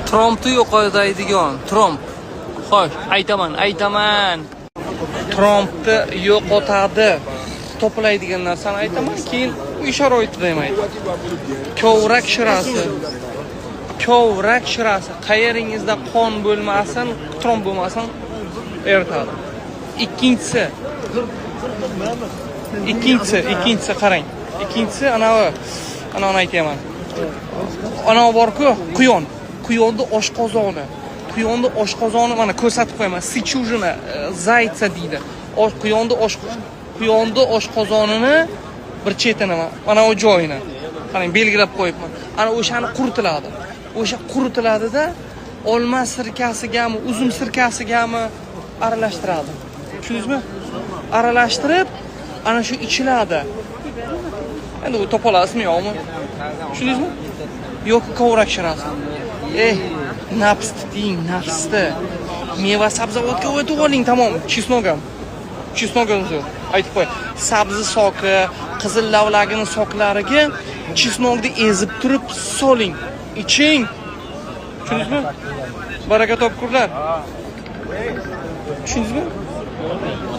Trombni yo'qotadigan, tromb. Xo'sh, aytaman, aytaman. Trombni yo'qotadi. To'playdigan narsani aytaman, keyin uy sharoitida ham aytaman. Kovrak shirasi. Kovrak shirasi. Qayeringizda qon bo'lmasin, tromb bo'lmasin, eritadi. Ikkinchisi, ikkinchisi qarang. Ikkinchisi anavini aytyapman. Anavi bor-ku, quyon. Quyonni oshqozoni. Quyonni oshqozoni, mana, ko'rsatib qo'yaman. Сычужина зайца deydi. Quyonni oshqozonini bir chetini, mana u joyini. Qarang, belgilab qo'yibman. Ana o'shani quritiladi. O'sha quritiladida, olma sirkasigami, uzum sirkasigami aralashtiradi. Tushundingizmi? Aralashtirib, ana shu ichiladi. Endi u topolasizmi, yo'qmi? Tushundingizmi? Yoki kovrak shirasi. Ey, nafsni tiying, nafsni. Meva sabzavotga o'tib oling, tamom. Чеснок ham. Чеснок ham zo'r. Aytib qo'y. Sabzi сок i, qizil lavlagini сок lariga чеснок ni ezib turib soling. Iching. Tushundingizmi? Baraka topkurlar. Tushundingizmi?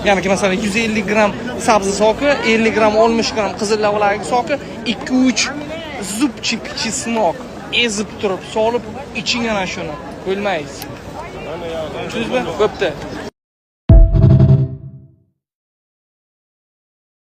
Ya'ni, masalan, 150 gramm sabzi сок i, 50 gramm, 60 gramm qizil lavlagi сок i, 2-3 зубчик чеснок ezib turib solib iching ana shuni. O'lmaysiz. Tushundingizmi? Bo'pti.